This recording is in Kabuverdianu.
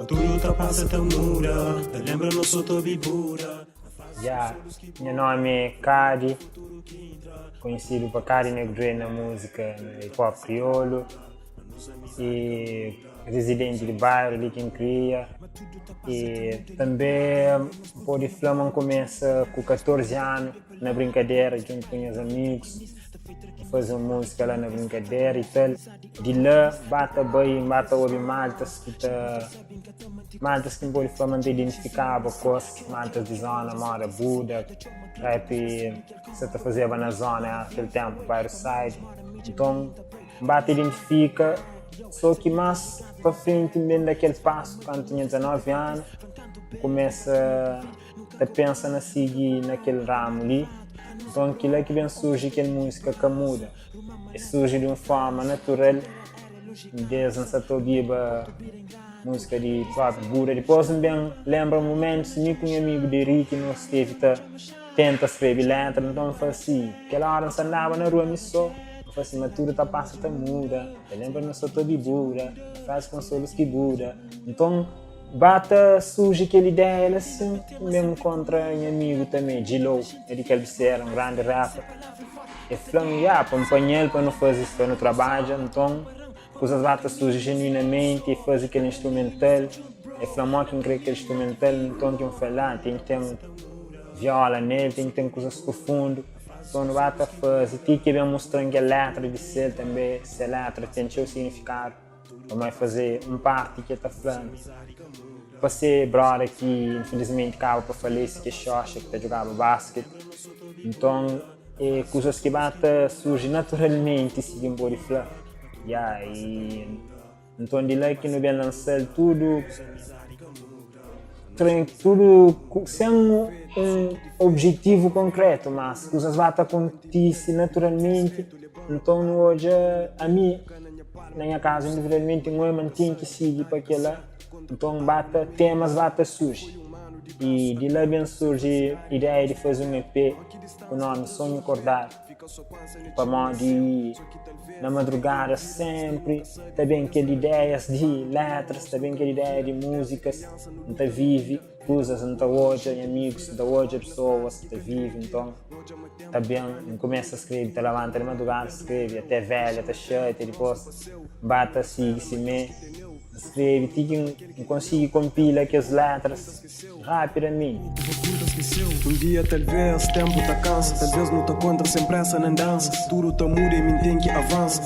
Tudu ta pasa ta muda Ta lembra no so ta bibura Ya, nha nomi é Kady, konhesidu pa Kady Negre na múzika na hip hop kriolu e rezidenti di bairu li ki N kria e tanbe N pode fla ma N kumesa ku 14 anu na brinkadera djuntu ku nhas amigus, N faze un múzika la na brinkadera i tal. Di la ba ta bai N ba ta obi maltas ki ta maltas ki N pode fla ma N ta identifikaba ku es, maltas di zona moda Buda, rap ki sa ta fazeba na zona kel tenpu, Bairro Side. Nton N ba ta identifika so ki mas pa frenti N ben da kel pasu kantu tinha 19 anu N kumesa ta pensa na sigi na kel ramu li. Nton kila ki ben surji kel múzika Ka Muda. E surji di un forma natural des N sa ta obiba múzika di propi Buda. Dipôs N ben lenbra mumentus mi ku nha amigu Deriki nu stevi ta tenta skrebe letra. Nton N fla si, kel óra N sa andaba na rua mi sô, N fla si ma tudu ta pasa ta muda, ta lenbra mi sa ta obi Buda, frazi konsolus ki Buda. Nton ba ta surji kel ideia la sin, N ben nkontra nha amigu tanbe, Djilou, é di Kalbisera, un grandi rapper. E fla-m, Ya, pa N panha-l pa nu faze, pa nu trabadja. Nton, kuzas ba ta surji jenuinamenti. E faze kel instrumental. E fla-m mo ki N kre kel instrumental. Nton ki N fla-l, Ah, ten ki ten viola nel, ten ki ten kuzas profundu. Nton nu ba ta faze ti ki e ben mostra-m kel letra di sel tanbe. Se letra ten txeu signifikadu. Pamodi faze un parti ki e ta fla pa se broda ki infilismenti kaba pa falese ki é Xoxa ki ta djugaba basket. Nton é kuzas ki ba ta surji naturalmenti si ki N pode fla. Ya i nton di la ki nu ben lansa-l tudu tudu sen un objetivu konkretu mas kuzas ba ta kontise naturalmenti. Nton nu odja ami na nha kazu individualmenti N oi ma N ten ki sigi pa kela, nton ba ta temas ba ta surji i di la ben surji ideia di faze un EP ku nomi Sonhu Kordadu pamodi na madrugada senpri ta ben kel ideias di letras, ta ben kel ideia di muzikas, N ta vivi. Kuzas N ta odja nha amigus, N ta odja pesoas ta vive, nton ta ben N kumesa skrebe, ta labanta di madrugada skrebe até velha ta xatia, dipôs N ba ta sigi simé, N skrebe ti ki N konsigi konpila kes letras rapidamenti. Un dia talvês ténpu ta kansa Talvês nu ta kontra sen présa na andansa Tudu ta muda i mi N ten ki avansa.